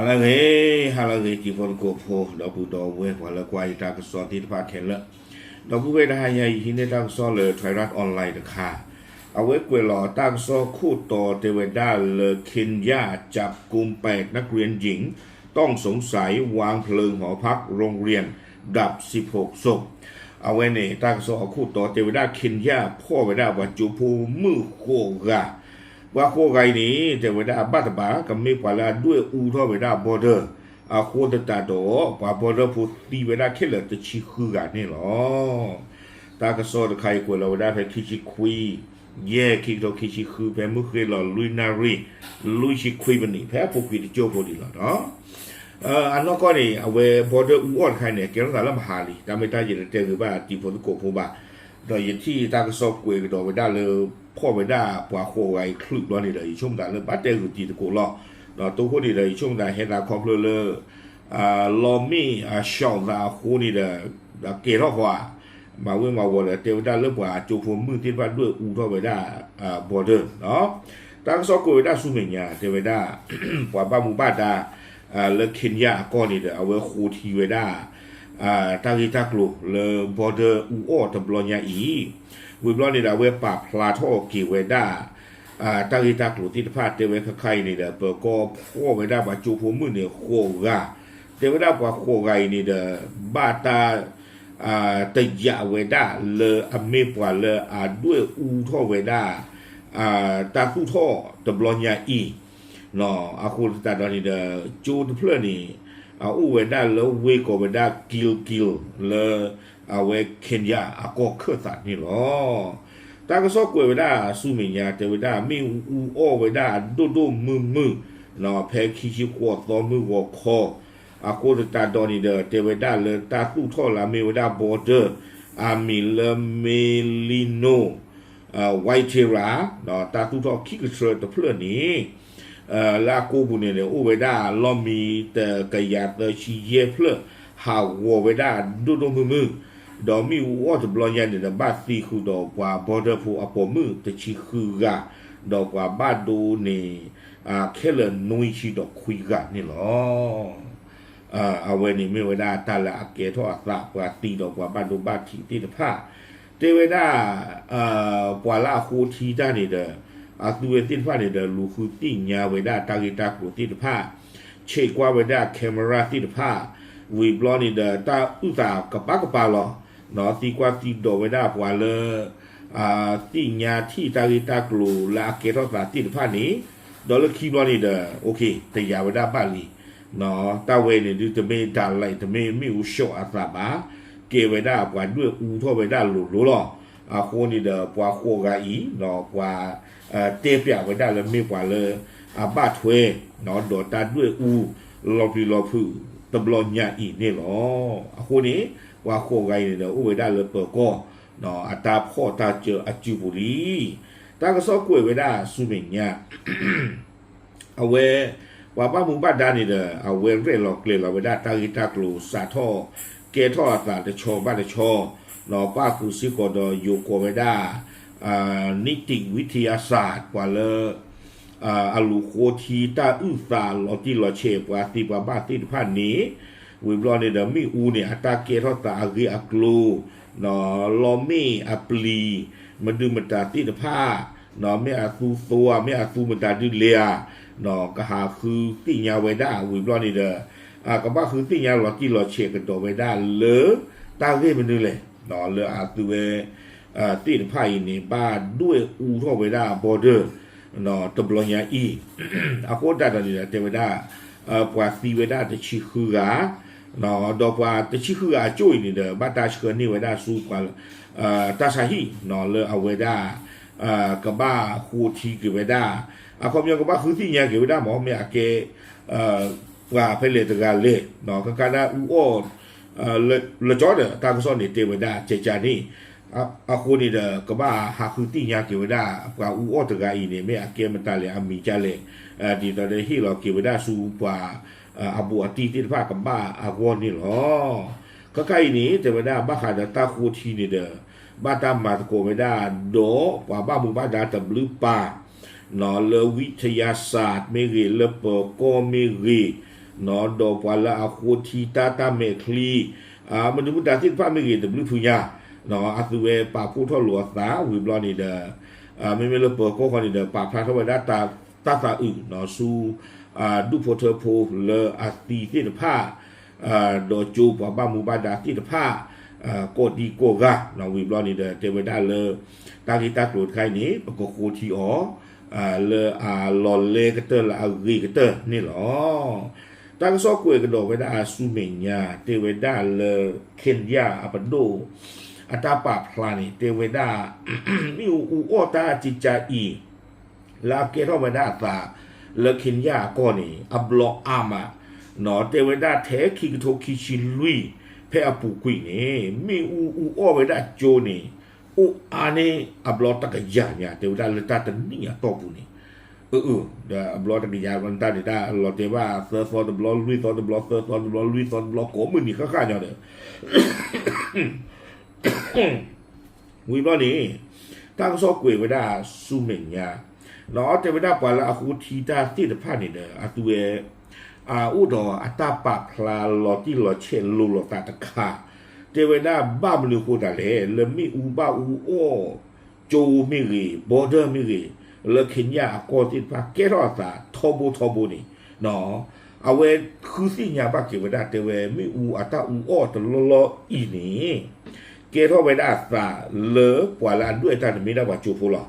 ဟါလၢအဂ့ၤ, ဟါလၢအဂ့ၤ တံၤဖိသကိးဖိ ဒီပုၢ်ဒီဝဲၢ် ပှၤလၢကွၢ်ယတၢ်ကစီၣ်သ့ၣ်တဖၣ်ခဲလၢာ်, ဒီပုၢ်ဝဲၢ်တဟါညါအံၤ ဟံးန့ၢ်တၢ်ကစီၣ်လၢ Thairath Online တခါ, အဝဲကွဲးလီၤတၢ်ကစီၣ်ခိၣ်တီတဲဝဲဒၣ်လၢ Kenya จับกุมแปดนักเรียนหญิงต้องสงสัยวางเพลิงหอพักโรงเรียนดับสิบหกศพ အဝဲန့ၣ် တၢ်ကစီၣ်အခိၣ်တီတဲဝဲဒၣ် Kenya ဖီၣ်ဝဲဒၣ်ပှၤကၠိဖိမုၣ်ဃိးဂၤ, ပှၤဃိးဂၤအံၤန့ၣ် တဲဝဲဒၣ်ဘၣ်တဘၣ် ကမ့ၢ်ပှၤလၢအဒွဲၣ်အူထီၣ်ဝဲဒၣ် border အဃိသတးဒီး ပှၤ border ဖိသံဝဲဒၣ်ခဲလၢာ်တဆံဃုဂၤန့ၣ်လီၤ. တၢ်ကစီၣ်တခါအံၤကွဲးလီၤဝဲဒၣ်ဖဲခံဆံခွံ ယဲၢ် ခံကထိခံဆံဃု ဖဲမုၢ်ဃ့ၢ်လီၤလွံၢ်နၣ်ရံၣ် လွံၢ်ဆံခွံမံးနံး ဖဲအပူၤကွံာ်တကၠိဖိဒံးလီၤ. အနီၢ်ကီၢ်န့ၣ် အဝဲ border အူအီၣ်တခါအံၤန့ၣ် ကဲထီၣ်သးလၢမဟါလံ, တၢ်မ့ၢ်တၢ်ယတတဲဂ့ၤဘၣ်တံၤဖိသကိးဖိဘၣ်, ဒီးယထံၣ်တၢ်ကစီၣ်ကွဲးကဒီးဝဲဒၣ်လၢ ဖီၣ်ဝဲဒၣ်ပှၤဃိးဂၤအံၤချုးဘျီန့ၣ်ဒီး ယဆိကမိၣ်သးလၢဘၣ်တဲဂုာ်တံၤသကိးလီၤ. ဒီးတိခိၣ်န့ၣ်ဒီး ယဆိကမိၣ်သးဟဲသးခီဖျိလၢ လီမ့ၣ်အဆှီသးအဃိန့ၣ်ဒီး ကဲထီၣ်ဃီဧါ, မၤဝ့ၤမၤဝီၤဒီး တဲဝဲဒၣ်လၢပှၤကၠိဖိမုၣ်သ့ၣ်တဖၣ်ဒွဲၣ်အူထီၣ်ဝဲဒၣ် border တၢ်ကစီၣ်ကွဲးဝဲဒၣ်ဆူမဲာ်ညါ တဲဝဲဒၣ် ပှၤဘၣ်မူဘၣ်ဒါ လၢ Kenya အကီၢ်န့ၣ်ဒီး အဝဲဃိထံဝဲဒၣ် တၢ်ဂ့ၢ်တၢ်ကျိၤလၢ border အူအီၣ်တဘျီညါအံၤ, ဝံၤဘျီန့ၣ်ဒီး အဝဲပာ်ဖျါထီၣ်က့ၤဝဲဒၣ် တၢ်ဂ့ၢ်တၢ်ကျိၤသ့ၣ်တဖၣ် တဲဝဲခဲခါအံၤန့ၣ်ဒီး ပၢၤကီၢ်ဖီၣ်ဝဲဒၣ်ပှၤကၠိဖိမုၣ်န့ၣ်ဃိးဂၤ, တဲဝဲဒၣ်ပှၤဃိးဂၤအံၤန့ၣ်ဒီး ဘၣ်တၢ် တယာ်ဝဲဒၣ်လၢအမ့ၢ်ပှၤလၢအဒွဲၣ်အူထီၣ်ဝဲဒၣ် တၢ်သူၣ်ထီၣ်တဘျီညါအံၤ, အဃိသတးဒီးန့ၣ်ဒီး ကၠိတဖျၢၣ်န့ၣ် အအိၣ်ဝဲဒၣ်လၢဝ့ၢ်ကိးဝဲဒၣ် Gilgil လၢ အဝဲ Kenya အကီၢ်ခၢၣ်သးန့ၣ်လီၤ. တၢ်ကစီၣ်ကွဲးဝဲဒၣ်ဆူမဲာ်ညါ တဲဝဲဒၣ် မ့ၣ်အူအူအီၣ်ဝဲဒၣ်အဒိၣ်ဒိၣ်မုၢ်မုၢ် ဖဲခံဆံဃိးသီမုၢ်ဂီၤခီ, အဃိသတးဒီးန့ၣ်ဒီး တဲဝဲဒၣ်လၢတၢ်သူၣ်ထီၣ်လၢအမ့ၢ်ဝဲဒၣ် border အမံၤလၢ Melino Waitira, တၢ်သူၣ်ထီၣ်ခံကထြၢတဖျၢၣ်န့ၣ် လၢအကိးပူၤန့ၣ်န့ၣ် အိၣ်ဝဲဒၣ်လီၢ်မံၤတကယၤသၢဆံယဲၢ်ဖျၢၣ် ဟးဂီၤဝဲဒၣ်ဒိၣ်ဒိၣ်မုၢ်မုၢ်, ဒီးမ့ၣ်အူအီၣ်တဘျီညါန့ၣ်ဒီး ဘၣ်သံဃုာ်ဒီးပှၤ border ဖိအပိာ်မုၣ်တဆံဃုဂၤ, ဒီးပှၤဘၣ်ဒိန့ၣ် ခဲလၢာ်နွံဆံဒီးခွံဂၤန့ၣ်လီၤ. အဝဲန့ၣ်မ့ၢ်ဝဲဒၣ်တၢ်လၢအကဲထီၣ်အသးပှၤသံဒီးပှၤဘၣ်ဒိဘၣ်ထံးသ့ၣ်တဖၣ်, တဲဝဲဒၣ် ပှၤလၢအဃိထံတၢ်န့ၣ်ဒီး အသုဝဲသ့ၣ်တဖၣ်န့ၣ်ဒီး လူၤဃုသ့ၣ်ညါဝဲဒၣ်တၢ်ဂ့ၢ်တၢ်ကျိၤသ့ၣ်တဖၣ်, ဆဲးကွၢ်ဝဲဒၣ် camera သ့ၣ်တဖၣ်, ဝံၤဘျီန့ၣ်ဒီး တၢ်အုၣ်သးကပၤကပၤလီၤ. သံကွၢ်သံဒိးဝဲဒၣ်ပှၤလၢ သ့ၣ်ညါထံၣ်တၢ်ဂ့ၢ်တၢ်ကျိၤလၢအကဲထီၣ်သးသ့ၣ်တဖၣ်န့ၣ်, ဒီးလၢခံဘျီန့ၣ်ဒီး တယာ်ဝဲဒၣ်ဘၣ်လံ. တၢ်ဝဲန့ၣ်ဒုးတမ့ၢ်ဒၣ်လဲာ် တမ့ၢ်မ့ၣ်အူဆှီအသးဘၣ်, ကဲဝဲဒၣ်ပှၤဒွဲၣ်အူထီၣ်ဝဲဒၣ်လိၤလိၤလီၤ. အဃိန့ၣ်ဒီး ပှၤဃိးဂၤအံၤ ပှၤ တဲပျးဝဲဒၣ်လၢမ့ၢ်ပှၤလၢ အဘၣ်ထွဲ ဒီးတၢ်ဒွဲၣ်အူ လီၤပျံၤလီၤဖုးတဘျီညါအံၤန့ၣ်လီၤ. အဃိန့ၣ် ပှၤဃိးဂၤအံၤန့ၣ်ဒီး အိၣ်ဝဲဒၣ်လၢပၢၤကီၢ် အတၢ်ဖီၣ်တၢ်စၢၤအစုပူၤလံ. တၢ်ကစီၣ်ကွဲးဝဲဒၣ်ဆူမဲာ်ညါ အဝဲ ပှၤဘၣ်မူဘၣ်ဒါန့ၣ်ဒီး အဝဲရဲၣ်လီၤကျဲၤလီၤဝဲဒၣ်တၢ်ဂ့ၢ်တၢ်ကျိၤ စးထီၣ်ကဲထီၣ်အသးတဆီဘၣ်တဆီ, ပၣ်ဃုာ်စ့ၢ်ကီးဒီးယိၤကိးဝဲဒၣ် နံၣ်တံၣ်ဝံထံယါစး ပှၤလၢ အလူၤဃိထံတၢ်အုၣ်သးလီၤတံၢ်လီၤဆဲးပှၤသံပှၤဘၣ်သ့ၣ်တဖၣ်န့ၣ်, ဝံၤဘျီန့ၣ်ဒီး မ့ၣ်အူန့ၣ် အတၢ်ကဲထီၣ်သးအဂ့ၢ်အကျိၤ လီမ့ၣ်အပျံၤ မဒုမတၤသ့ၣ်တဖၣ်, မ့ၢ်အသူသိဧါ မ့ၢ်အသူမတၤဒုးလဲၤဧါ, ကဟးဃုသ့ၣ်ညါဝဲဒၣ် ဝံၤဘျီန့ၣ်ဒီး ကဘၣ်ဃုသ့ၣ်ညါလီၤတံၢ်လီၤဆဲးကဒီးဝဲဒၣ်လၢ တၢ်ဂ့ၢ်မနုၤလဲၣ်, လၢအသုဝဲ သ့ၣ်တဖၣ်အံၤန့ၣ် ဘၣ်ဒွဲၣ်အူထီၣ်ဝဲဒၣ် border တဘျီညါအံၤ, အဃိသတးဒီးန့ၣ်ဒီး တဲဝဲဒၣ် ပှၤသံဝဲဒၣ်တဆံဃုဂၤ, ဒီးပှၤတဆံဃုဂၤအကၠိၣ်အံၤန့ၣ်ဒီး ဘၣ်တၢ်ဆှၢန့ၢ်ဝဲဒၣ်ဆူပှၤ တၢ်ဆါဟံၣ် လၢအဝဲဒၣ် ကဘၣ်ဃိထံက့ၤဝဲဒၣ်, အခီပညီကဘၣ်ဃုသ့ၣ်ညါက့ၤဝဲဒၣ်မ့ၢ် မ့ၢ်အကဲ ပှၤဖဲလဲၣ်တဂၤလဲၣ်, ကကဒါအူအီၣ် လၢကၠီဒီးတၢ်ကစီၣ်န့ၣ်တဲဝဲဒၣ်ကဲကန့ၣ်, အဃိန့ၣ်ဒီး ကဘၣ်ဟးဃုသ့ၣ်ညါက့ၤဝဲဒၣ် ပှၤအူအီၣ်တဂၤအံၤန့ၣ် မ့ၢ်အကဲမတၤလဲၣ် အမံၤဒ်လဲၣ်, ဒ်သိးဒီးဟ့ၣ်လီၤက့ၤဝဲဒၣ်ဆူပှၤ အဘူးအတံၢ်သ့ၣ်တဖၣ်ကဘၣ်အဂီၢ်န့ၣ်လီၤ. ခဲခါအံၤန့ၣ် တဲဝဲဒၣ် ဘၣ်ဃးဒီးတၢ်ဃိထံန့ၣ်ဒီး ဘၣ်တၢ်မၤသကိးဝဲဒၣ် ဒီးပှၤဘၣ်မူဘၣ်ဒါတဘျုးပၤ လၢဝံထယါစးမ့ၢ်ဂ့ၤ လၢပၢၤကီၢ်မ့ၢ်ဂ့ၤ, ဒီးပှၤလၢအဃိထံတၢ်တၢ်မဲာ်ချံ မနုၤမတၤသ့ၣ်တဖၣ်မ့ၢ်ဂ့ၤ တဘျုးဖုညါ အသုဝဲပာ်ဖှိၣ်ထီၣ်လိာ်အသးဝံၤဘျီန့ၣ်ဒီး မ့မ့ၢ်လၢပၢၤကီၢ်ဃီန့ၣ်ဒီး ပာ်ဖျါထီၣ်ဝဲဒၣ်တၢ်သးအုးဆူ ဒူၣ်ဖိထၢဖိလၢအသံသ့ၣ်တဖၣ် ဒီးကၠိပှၤဘၣ်မူဘၣ်ဒါသ့ၣ်တဖၣ် ကိးဒံကိးဂၤ ဝံၤဘျီန့ၣ်ဒီး တဲဝဲဒၣ်လၢ တၢ်ဂ့ၢ်တၢ်ကျိၤတခါအံၤန့ၣ် ပကဃိထံအီၤ လၢအလီၤလဲကတၢၢ်လၢအဂ့ၤကတၢၢ်န့ၣ်လီၤ. တၢ်ကစီၣ်ကွဲးကဒီးဝဲဒၣ်အဆူမဲာ်ညါ တဲဝဲဒၣ်လၢ Kenya အပဒိၣ် အတၢ်ပာ်ဖျါန့ၣ် တဲဝဲဒၣ် မ့ၣ်အူအူအီၣ်တၢ်ကကါအံၤ လၢအကဲထီၣ်ဝဲဒၣ်အသး လၢ Kenya အကီၢ်န့ၣ် အဘျီအါမး တဲဝဲဒၣ်ထဲခံကထိခံဆံလွံၢ် ဖဲအပူၤကွံာ်န့ၣ် မ့ၣ်အူအူအီၣ်ဝဲဒၣ်ကၠိန့ၣ် အိၣ်အါန့ၢ်အဘျီတကယၤညါ တဲဝဲဒၣ်လၢတၢ်တနံၣ်အတီၢ်ပူၤန့ၣ် အ ဒီးအဘျီတကယၤဘျီန့ၣ် တၢ်န့ၣ်တၢ်လီၤတဲာ်ဘၣ် သၢသီတဘျီ လွံၢ်သီတဘျီ သၢသီတဘျီ လွံၢ်သီတဘျီ ကိးမုၢ်နံၤဃၣ်ဃၣ်ညီဒီး ဝံၤဘျီန့ၣ် တၢ်ကစီၣ်ကွဲးဝဲဒၣ်ဆူမဲာ်ညါ ဒီးတဲဝဲဒၣ်ပှၤလၢအဃိထံတၢ်သ့ၣ်တဖၣ်န့ၣ်ဒီး အသုဝဲ အိၣ်ဒီးအတၢ်ပာ်ဖျါလီၤတံၢ်လီၤဆဲးလိၤလိာ်သးတခါ တဲဝဲဒၣ်ဘၣ်မနုၤဃိသတးလဲၣ် လၢမ့ၣ်အူဘၣ်အူအီၣ် ကၠိမ့ၢ်ဂ့ၤ border မ့ၢ်ဂ့ၤ လၢ Kenya အကီၢ်သ့ၣ်တဖၣ်ကဲထီၣ်အသးထီဘိထီဘိန့ၣ် အဝဲဃုသ့ၣ်ညါဘၣ်က့ၤဝဲဒၣ်တဲဝဲ မ့ၣ်အူအတၢ်အူအီၣ်တလီၢ်လီၢ်အံၤန့ၣ် ကဲထီၣ်ဝဲဒၣ်အသးလၢပှၤလၢအဒွဲၣ်တၢ်န့ၣ်မ့ၢ်ဒၣ်ပှၤကၠိဖိလီၤ.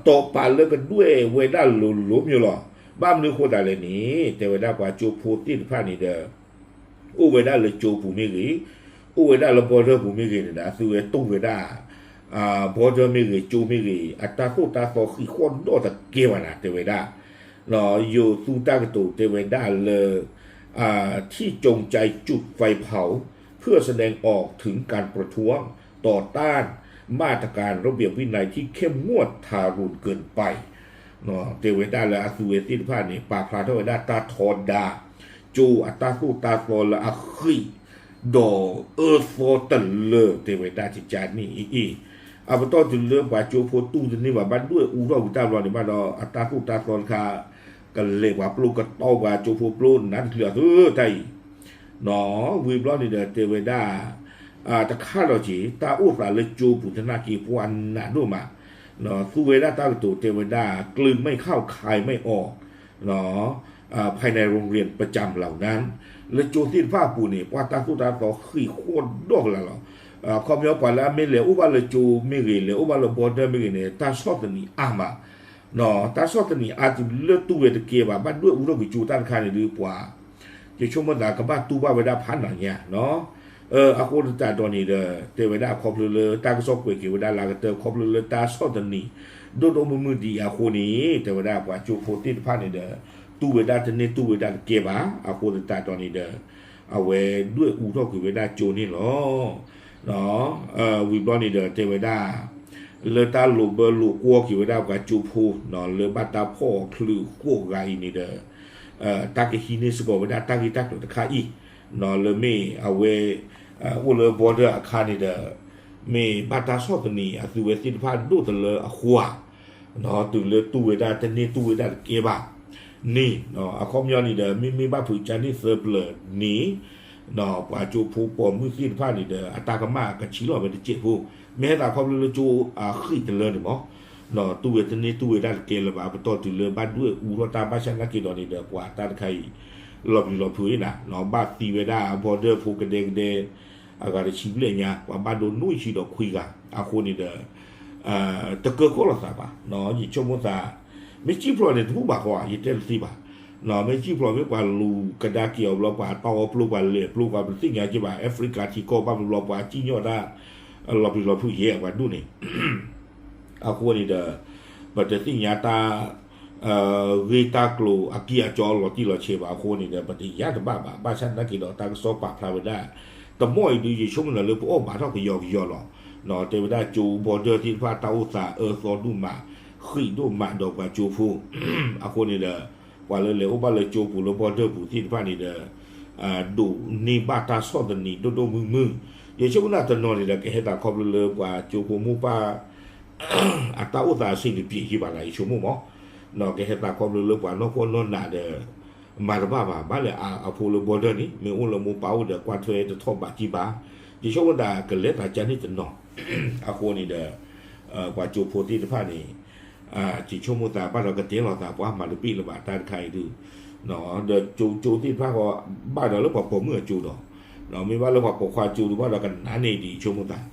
တီၢ်ပာ်လၢကဒွဲၣ်ဝဲဒၣ်လိၤလိၤမျိၤလီၤ. ဘၣ်မနုၤဃိသတးလဲၣ်န့ၣ် တဲဝဲဒၣ်ပှၤကၠိဖိသ့ၣ်တဖၣ်န့ၣ်ဒီး အိၣ်ဝဲဒၣ်လၢကၠိပူၤမ့ၢ်ဂ့ၤ, အိၣ်ဝဲဒၣ်လၢ border ပူၤမ့ၢ်ဂ့ၤန့ၣ်ဒီး အသုဝဲတူၢ်ဝဲဒၣ် border မ့ၢ်ဂ့ၤ ကၠိမ့ၢ်ဂ့ၤ အတၢ်သိၣ်တၢ်သီဃံးဃီၣ်ဒီၣ်တကဲဘၣ်နၤ တဲဝဲဒၣ် ယိၤသူတၢ်ကတိၤတဲဝဲဒၣ်လၢ ที่จงใจจุดไฟเผา เพื่อแสดงออกถึงการประท้วงต่อต้านมาตรการระเบียบวินัยที่เข้มงวดทารุณเกินไป တဲဝဲဒၣ်လၢအသုဝဲသ့ၣ်တဖၣ်န့ၣ် ပာ်ဖျါထီၣ်ဝဲဒၣ်တၢ်ထီဒါ ကၠိအတၢ်သိၣ်တၢ်သီလၢအဃံး ဒီးအၢသီတလၢ တဲဝဲဒၣ်ကကန့ၣ်အံၤ အပတီၢ်တုၤလၢပှၤကၠိဖိတူၢ်တန့ၢ်ဘၣ် ဘၣ်ဒွဲၣ်အူထီၣ်ကွံာ်တၢ်ဘျီန့ၣ်ဘၣ်ဒီး အတၢ်သိၣ်တၢ်သီတခါ ကလဲၤပှၤပျိကတီပှၤကၠိဖိပျိနးတချုးအသုတၢ်အံၤ ဝံၤဘျီန့ၣ်ဒီးတဲဝဲဒၣ် တခါဒီးက့ၤ တၢ်အိၣ်သးလၢကၠိပူၤသနာ်က့ ပှၤနးဒိၣ်မး သူဝဲဒၣ်တၢ်ကတိၤတဲဝဲဒၣ် กลืนไม่เข้าคายไม่ออก ภายในโรงเรียนประจำเหล่านั้น လၢကၠိသ့ၣ်တဖၣ်အပူၤန့ၣ် ပှၤတၢ်သိၣ်တၢ်သီဃံးဃီၣ်ဒီၣ်ကလာ်လီၤ. အခီပညီပှၤလၢအမ့ၢ်လဲၤအိၣ်ဘၣ်လၢကၠိမ့ၢ်ဂ့ၤ လဲၤအိၣ်ဘၣ်လၢ border မ့ၢ်ဂ့ၤန့ၣ် တၢ်ဆီၣ်သနံးအါမး တၢ်ဆီၣ်သနံးအါတုၤလၢတူၢ်ဝဲတကဲဘၣ် ဘၣ်ဒွဲၣ်အူထီၣ်ကွံာ်ကၠိတၢ်တခါန့ၣ်ဒုးပှၤ ယဆိကမိၣ်သးကဘၣ်တူၢ်ဘၣ်ဝဲဒၣ်ဖးနၤညါ အဃိသတးဒီးန့ၣ်ဒီး တဲဝဲဒၣ်ခီဖျိလၢတၢ်ကစီၣ်ကွဲးက့ၤဝဲဒၣ်လၢအကတၢၢ် ခီဖျိလၢတၢ်ဆီၣ်သနံး ဒိၣ်ဒိၣ်မုၢ်မုၢ်ဒ်အံၤအဃိန့ၣ် တဲဝဲဒၣ်ပှၤကၠိဖိသ့ၣ်တဖၣ်န့ၣ်ဒီး တူၢ်ဝဲဒၣ်တန့ၢ်တူၢ်ဝဲဒၣ်တကဲဘၣ် အဃိသတးဒီးန့ၣ်ဒီး အဝဲဒွဲၣ်အူထီၣ်ကွံာ်ဝဲဒၣ်ကၠိန့ၣ်လီၤ. ဝံၤဘျီန့ၣ်ဒီးတဲဝဲဒၣ် လၢတၢ်လိာ်ဘၢလိာ်ကွီၢ်က့ၤဝဲဒၣ်ပှၤကၠိဖိ လၢဘၣ်တၢ်ဖီၣ်အီၤချုးဃိးဂၤအံၤန့ၣ်ဒီး တၢ်ကဟံးန့ၢ်စ့ၢ်ကီးဝဲဒၣ်တၢ်ဂ့ၢ်တၢ်ကျိၤတခါအံၤ လၢမ့ၢ်အဝဲ အိၣ်လၢ border အခါန့ၣ်ဒီး မ့ၢ်ဘၣ်တၢ်ဆီၣ်သနံးအသုဝဲသ့ၣ်တဖၣ်ဒိၣ်တလၢအဃိဧါ တုၤလၢတူၢ်ဝဲဒၣ်တန့ၢ်တူၢ်ဝဲဒၣ်တကဲဘၣ်န့ၣ် အခီပညီန့ၣ်ဒီး မ့မ့ၢ်ဘၣ်ဖုးကၠါန့ၢ်သၢပျၢၤန့ၣ် ပှၤကၠိဖိပိာ်မုၣ်သ့ၣ်တဖၣ်န့ၣ်ဒီး အတၢ်ကမၣ်ကဆံးလီၤဝဲတစဲးဖိ မ့ၢ်ဟဲသးခီဖျိလၢကၠိအဃံးတလၢန့ၣ်မး တူၢ်ဝဲတန့ၢ်တူၢ်ဝဲဒၣ်တကဲလၢၤဘၣ် အပတီၢ်တုၤလၢဘၣ်ဒွဲၣ်အူထီၣ်တၢ်ဘၣ်ဆၣ်သနာ်က့ဒီးန့ၣ်ဒီး ပှၤတၢ်တခါအံၤ လီၤပျံၤလီၤဖုးအံၤနၤ ဘၣ်သံဝဲဒၣ် border ဖိကဒဲကဒဲ အဂၤတဆံဘျဲၣ်ညါ ပှၤဘၣ်ဒိနွံဆံဒီးခွံဂၤ အဃိန့ၣ်ဒီး တကၢကီၢ်လိာ်သးဘၣ် ယဆိကမိၣ်သး မ့ၢ်စံၣ်ဖျိးန့ၣ် တဘူၣ်ဘၣ်ဃီ ယတဲတသ့ဘၣ် မ့ၢ်စံၣ်ဖျိးမ့ၢ်ပှၤလူၤကဒါက့ၤအီၤဘျီ ပှၤတီအီပျိ ပှၤလဲၤပျိ ပှၤပသ့ၣ်ညါက့ၤဘၣ် Africa ထံကီၢ်ဘၣ်ဘျီ ပှၤစံၣ်ညီၣ်တၢ် လီၤပျံၤလီၤဖုးယဲၢ်ပှၤဒိၣ်န့ၣ် အဃိန့ၣ်ဒီး ပတသ့ၣ်ညါတၢ် ဂ့ၢ်တၢ်ကျိၤအကံၢ်အကီလီၤတံၢ်လီၤဆဲးဘၣ်အဃိန့ၣ်ဒီး ပတယါတဘၣ်ဘၣ် ဘၣ်ဆၣ်သနာ်က့ဒီး တၢ်ကစီၣ်ပာ်ဖျါဝဲဒၣ် တမီၢ်အံၤဒုး ယဆိကမိၣ်လၢပအီၣ်ဘၣ်ထီၣ်ကယီကယီလီၤ. တဲဝဲဒၣ်ကၠိ border သ့ၣ်တဖၣ်တၢ်အိၣ်သးအၢသီဒိၣ်မး ဃံးဒိၣ်မးဒီးပှၤကၠိဖိ အဃိန့ၣ်ဒီး ပှၤလၢလဲၤအိၣ်ဘၣ်လၢကၠိပူၤလၢ border ပူၤသ့ၣ်တဖၣ်န့ၣ်ဒီး ဒိးန့ၢ်ဘၣ်တၢ်ဆီၣ်သနံးဒိၣ်ဒိၣ်မုၢ်မုၢ် ယဆိကမိၣ်တနီၤန့ၣ်ဒီး ကဟဲသးခီဖျိလၢပှၤကၠိဖိမိၢ်ပၢ် အတၢ်အိၣ်သးအဆင်တပြေးယံၤဘၣ်နၤ ယဆိကမိၣ်မး ကဟဲသးခီဖျိလၢပှၤနီၢ်ကီၢ်နီၢ်နးဒီး မၤတဘၣ်ဘၣ်, ဘၣ်လၢအဖိလၢ border န့ၣ် မ့ၢ်အိၣ်လၢမိၢ်ပၢ်အိၣ်ဒီး ကွၢ်ထွဲတထီၣ်ဘးကံၢ်ဘါ, ယဆိကမိၣ်သးကလဲၤသးကါန့ၣ်တနီၤ, အဃိန့ၣ်ဒီး ပှၤကၠိဖိသ့ၣ်တဖၣ်န့ၣ် ယဆိကမိၣ်သးဘၣ်ဒီးကတဲလီၤသး ပှၤမၤတပ့ၢ်လၢၤဘၣ်တၢ်တခါအံၤဒုး, ဒီးကၠိကၠိသ့ၣ်တဖၣ်ဃီ ဘၣ်ဒီးလၢပှၤပိာ်မုၣ်အကၠိဒီး, မ့ၢ်ဘၣ်လၢပှၤပိာ်ခွါကၠိဒုးဘၣ်ဒီးကနးန့ၢ်ဒံး ယဆိကမိၣ်သး,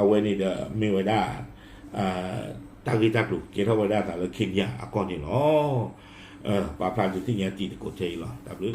အဝဲန့ၣ်ဒီးမ့ၢ်ဝဲဒၣ် တၢ်ဂ့ၢ်တၢ်ကျိၤကဲထီၣ်ဝဲဒၣ်အသးလၢ Kenya အကီၢ်န့ၣ်လီၤ. ပာ်ဖျါဒုးသ့ၣ်ညါတံၤသကိးထဲအံၤလီၤ. တၢ်ဘျုး